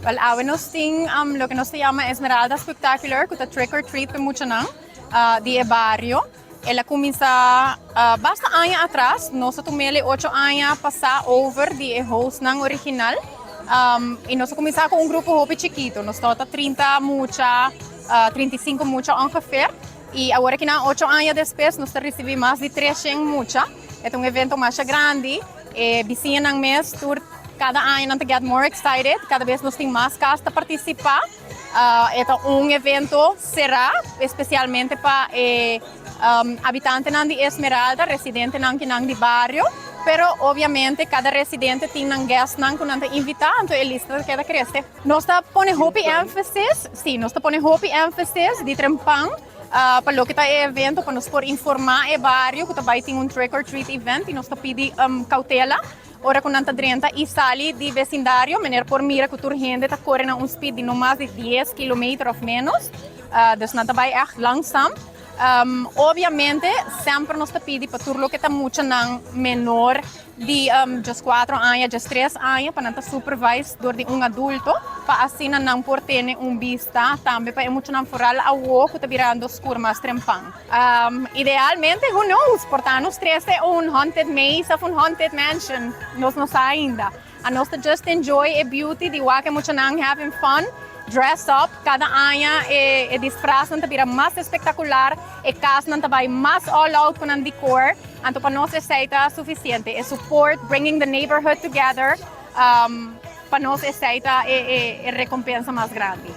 Well, awe nos tin loke nos ta yama Esmeralda Spectacular, cu ta trick or treat pa muchanan di e bario. El a cuminsa basta aña atras, nos a tum'e 8 aña pasa over di e hostnan original. Y nos a cuminsa cu un grupo hopi chikito, nos tabata 30 mucha, 35 mucha ongeveer. Y awor cu na 8 aña despues, nos ta ricibi mas di 300 mucha. E un evento mas grandi. E bisiñanan mes, tur cada aña nan get more excited, cada bes nos tin mas cas pa participa. E un evento sera, especialmente pa habitantenan di Esmeralda, residentenan di bario, pero obviamente cada residente tin un guestnan cu nan ta invita, anto e lista ta keda crece. Nos ta pone hopi énfasis, si, nos ta pone hopi énfasis di trempan pa loke ta e evento, pa nos por informa e bario cu tambe tin un trick or treat event y nos ta pidi cautela ora cu nan ta drenta y sali di vecindario, manera por mira cu tur hende ta core na un speed di no mas di 10 km of menos, dus nan ta bay echt langzaam. Obviamente, semper nos ta pidi pa tur loke ta muchanan menor di just 4 aña, just 3 aña, pa nan ta supervised door di un adulto, pa asina nan por tene un bista tambe pa muchanan, vooral awo cu ta birando scur mas trempan. Idealmente, who knows, por ta nos trece un haunted maze of un haunted mansion, nos no sa ainda. Nos just enjoy e beauty di wak muchanan having fun, dress up. Cada aña e disfraz ta bira mas espectacular, e casnan ta bay mas all out cu nan decor. Anto pa nos esey ta suficiente. E support, bringing the neighborhood together, pa nos esey ta e recompensa mas grandi.